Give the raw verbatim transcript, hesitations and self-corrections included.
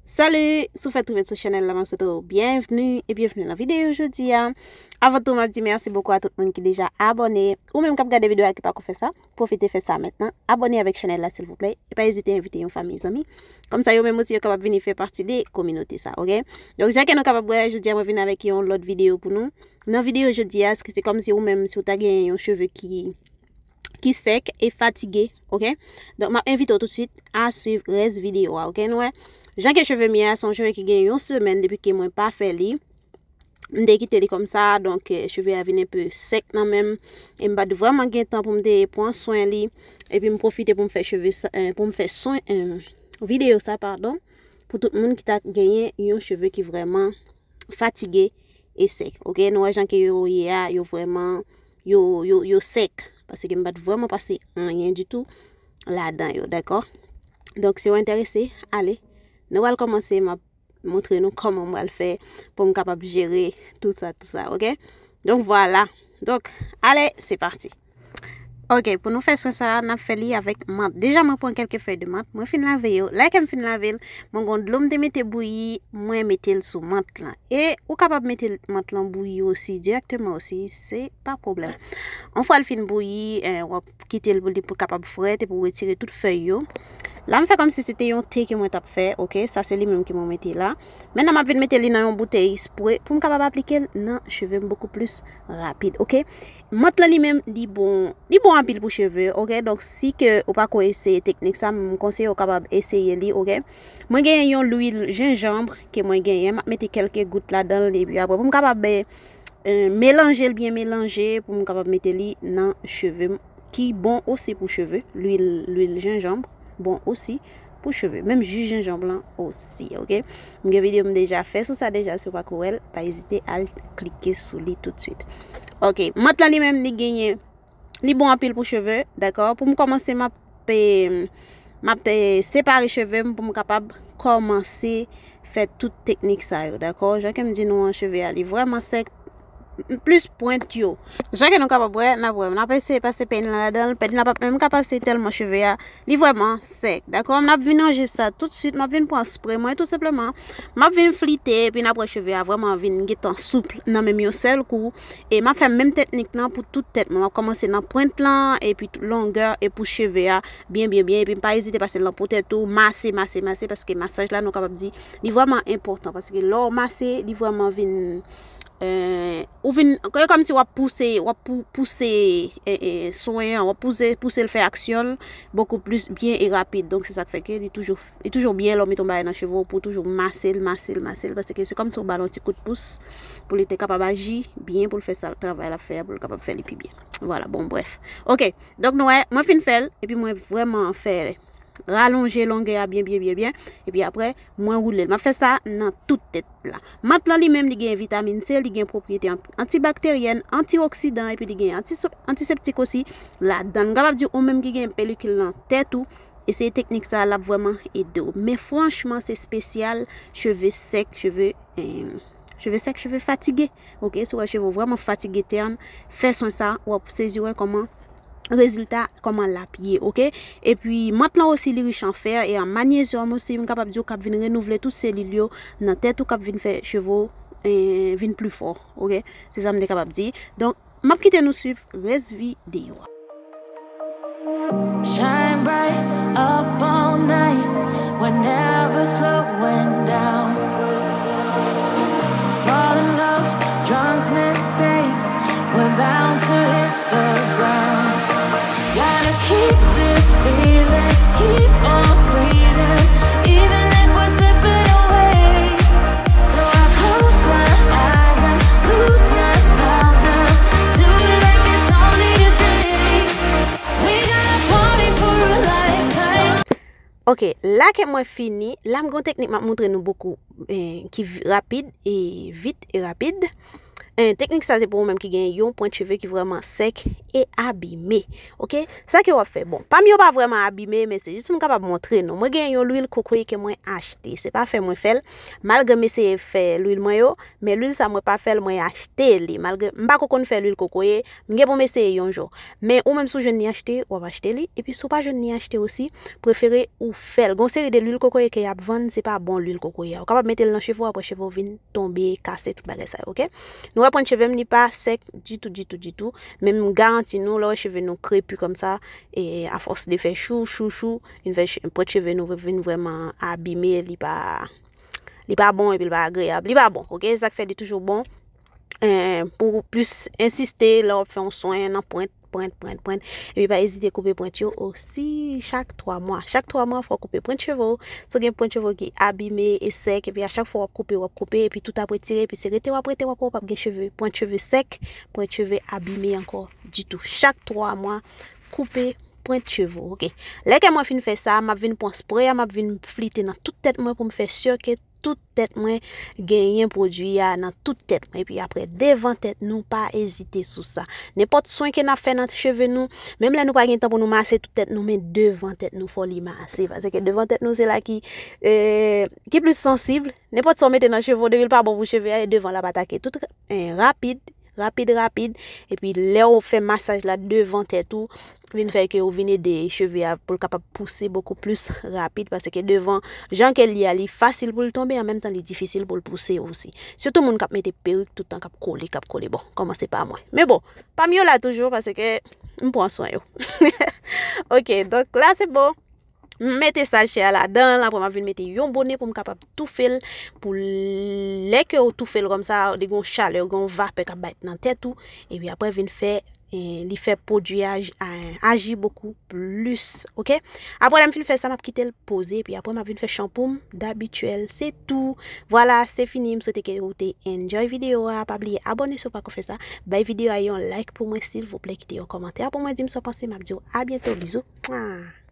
Salut! Si w fèk twouve sou chanèl la, m ap swete w byenvni e byenvni nan videyo jodi a. Avan tou, m ap di mèsi bokou a tout moun ki deja abòne. Ou menm k ap gade videyo a ki pako fè sa, pwofite fè sa mentnan. Abòne avèk chanèl la silvouplè. E pa ezite envite yon fanmi, zanmi. Kòmsa yo menm osi yo kapab vini fè pati de kominote sa, oke? Donk, jan ke nou kapab wè, jodi a mwen vin avèk yon lòt videyo pou nou. Nan videyo jodi a, se kòmsi ou menm si w ta genyen yon cheve ki ki sèk e fatige, oke? Donk, m ap envite w toutswit a swiv rès videyo a, oke? Nou wè, jan ke cheve m ye a, se yon cheve ki gen yon semèn depi ke mwen pa fè li. M te kite li kòmsa, donk, eh, cheve a vin enpe sèk nan men m. E m pa t vrèman gen tan pou m te pran swen li. Epi m pwofite pou m fè cheve sa, eh, pou m fè swen, eh, videyo sa, padon, pou tout moun ki ta genyen yon cheve ki vrèman fatige e sèk. Oke, nou wè jan ke yo ye a, yo vrèman, yo, yo, yo sèk. Paske m pa t vrèman pase anyen ditou ladan yo, dakò? Donk, si w enterese, ale. Nou pral kòmanse, m ap montre nou kòman m pral fè pou m kapab jere tout sa, tout sa, oke? Donk, vwala. Donk, ale, se pati. Oke, pou nou fè swen sa a, n ap fè li avèk mant. Deja, mwen pran kèlke fèy de mant. Mwen fin lave yo. Lè ke m fin lave l, mwen gon dlo m te mete bouyi, mwen mete l sou mant lan. E ou kapab mete mant lan bouyi osi, dirèkteman osi, se pa pwoblèm. Yon fwa l fin bouyi, eh, w ap kite l pou li pou kapab frèt epi w retire tout fèy yo. La, m fè kòmsi se te yon te ke mwen t ap fè, oke? Sa se li menm ke mwen mete la. Mentnan, m ap vin mete li nan yon boutèy spre pou m kapab aplike l nan cheve m bokou plis rapid, oke? Mant lan li menm, li bon, li bon anpil pou cheve, oke? Donk, si ke ou pako eseye teknik sa, m konseye ou kapab eseye li, oke? Mwen genyen yon lwil jenjanm ke mwen genyen, m ap mete kèlke gout ladan l, epi apre, pou m kapab, eh, eh, melanje l byen melanje, pou m kapab mete li nan cheve m, ki bon osi pou cheve, lwil, lwil jenjanm, bon osi pou cheve. Menm ji jenjanm lan osi, oke? M gen videyo m deja fè sou sa deja, si w pako wè l, pa ezite al klike sou li toutswit. Oke, mant lan li menm, li genyen, li bon anpil pou cheve, dakò? Pou m kòmanse, m ap, eh, m ap, eh, separe cheve m pou m kapab kòmanse fè tout teknik sa yo, dakò? Jan ke m di nou an, cheve a, li vrèman sèk, plis pwent yo. Jan ke nou kapab wè, n ap wè, n ap eseye pase peny lan ladan l, peny lan p ap menm ka pase tèlman cheve a, li vrèman sèk, dakò? M ap vin ranje sa toutswit, m ap vin pran spre mwen, tou senpleman, m ap vin flite, epi n ap wè cheve a vrèman vin gentan soup nan menm yon sèl kou, e m ap fè menm teknik lan pou tout tèt mwen, m ap kòmanse nan pwent lan, epi tout longè, e pou cheve a, byen, byen, byen, epi m pa ezite pase l nan po tèt ou, mase, mase, mase, paske masaj la, nou kapab di, li vrèman enpòtan, paske lè w mase, li vrèman vin, eh, ou vin, e kòmsi w ap pouse, w ap pou-, pouse, eh, eh, swen an, w ap pouse, pouse l fè aksyon l bokou plis byen e rapid. Donk, se sa k fè ke li toujou, li toujou byen lè w mete yon bagay nan cheve w pou w toujou mase l, mase l, mase l, paske se kòmsi w ba l yon ti kout pous pou li te kapab aji byen, pou l fè sa, travay l ap fè a, pou l kapab fè li pi byen. Vwala, bon, brèf. Oke, donk, nou wè, mwen fin fè l, epi mwen vrèman fè ralonje longè a byen, byen, byen, byen. Epi apre, mwen woule l. M ap fè sa nan tout tèt la. Mant lan li menm, li gen vitamin C, li gen pwopriyete an-, antibakteryèn, antioksidan, epi li gen anti-, antiseptik osi ladan l. M kapab di ou menm ki gen pelikil nan tèt ou, eseye teknik sa a, l ap vrèman ede w. Men franchman, se espesyal cheve sèk, cheve, eh, cheve sèk, cheve fatige. Oke, si w wè cheve w vrèman fatige, tèn, fè swen sa, w ap sezi wè kòman rezilta, kòman l ap ye, oke? Epi, mant lan osi, li rich an fè e an manyezyòm osi, m kapab di w k ap vin renouvle tout selil yo nan tèt ou, k ap vin fè cheve w, eh, vin pli fò, oke? Se sa m te kapab di. Donk, m ap kite nou swiv rès videyo a. Shine bright up all night. We're never slowing down. Falling low, drunk mistakes. We're bound to hit the ground. Gotta keep this feeling, keep on breathing, even if we're slipping away. So I close my eyes and lose myself now. Do it like it's only a day. We got a party for a lifetime. Oke, la ke mwen fini, la m gen yon teknik m ap montre nou bokou, eh, ki vi-, rapid e vit e rapid. En, teknik sa se pou ou menm ki gen yon pwent cheve ki vrèman sèk e abime. Oke? Sa ke w ap fè. Bon, pa m yo pa vrèman abime, men se jis pou m kapab montre nou. Mwen gen yon lwil kokoye ke mwen achte. Se pa fè mwen fè l. Malgre m eseye fè lwil mwen yo, men lwil sa mwen pa fè l, mwen achte li. Malgre m pa ko konn fè lwil kokoye, m gen pou m eseye yon jou. Men ou menm si w jwenn li achte, w ap achte li. Epi si w pa jwenn li achte osi, prefere ou fè l. Gon seri de lwil kokoye ke y ap vann, se pa bon lwil kokoye a. Ou kapab mete l nan cheve w, apre cheve w vin tonbe, kase, tout bagay sa yo, oke? Nou wè pwent cheve m, li pa sèk ditou, ditou, ditou. Men m garanti nou, lè w wè cheve nou krepi kòmsa, e afòs de fè chou, chou, chou, vin fè che-, pwent cheve nou vin vrèman abime, li pa, li pa bon, epi li pa agreyab. Li pa bon, oke? Se sa k fè li toujou bon, eh, pou plis ensiste lè w ap fè yon swen nan pwent, pwent, pwent, pwent. Epi pa ezite koupe pwent yo osi chak twa mwa. Chak twa mwa, fò w koupe pwent cheve w. Si w gen pwent cheve w ki abime e sèk, epi a chak fwa w ap koupe, w ap koupe, epi tout ap retire, epi se rete w ap rete, w ap wè w p ap gen cheve, pwent cheve sèk, pwent cheve abime ankò ditou. Chak twa mwa, koupe pwent cheve w, oke? Lè ke mwen fin fè sa, m ap vin pran spray a, m ap vin flite nan tout tèt mwen pou m fè si ke tout tèt mwen genyen pwodui a nan tout tèt mwen. Epi apre, devan tèt nou, pa ezite sou sa. Nenpòt swen ke n ap fè nan cheve nou, menm lè nou pa gen tan pou nou mase tout tèt nou, men devan tèt nou, fò li mase. Paske devan tèt nou, se la ki, eh, ki plis sansib. Nenpòt sa w mete nan cheve w, depi l pa bon pou cheve a, e devan l ap atake tout, eh, rapid, rapid, rapid. Epi lè w fè masaj la devan tèt ou, vin fè ke ou vin ede cheve a pou l kapab pouse bokou plis rapid, paske devan, jan ke l ye a, li fasil pou l tonbe, an menm tan li difisil pou l pouse osi. Sitou moun k ap mete perik tout tan, k ap kole, k ap kole. Bon, kòmanse pa mwen. Men bon, pa m yo la toujou, paske m pran swen yo. Oke, donk la se bon. M mete sa chè a ladan l, apre m ap vin mete yon bone pou m kapab toufe l, pou lè ke w toufe l kòmsa, li gen yon chalè, gen yon vapè k ap bay nan tèt ou, epi apre vin fè, eh, li fè pwodui a aj-, a-, aji bokou plis, oke? Apre lè m fin fè sa, m ap kite l poze, epi apre m ap vin fè chanpou m dabityèl, se tou. Vwala, se fini, m swete ke ou te enjoy videyo a, pa bliye abòne si w pako fè sa, bay videyo a yon like pou mwen silvouplè, kite yon kòmantè pou mwen, di m sa w panse, m ap di w a byento, bizou. Mwa.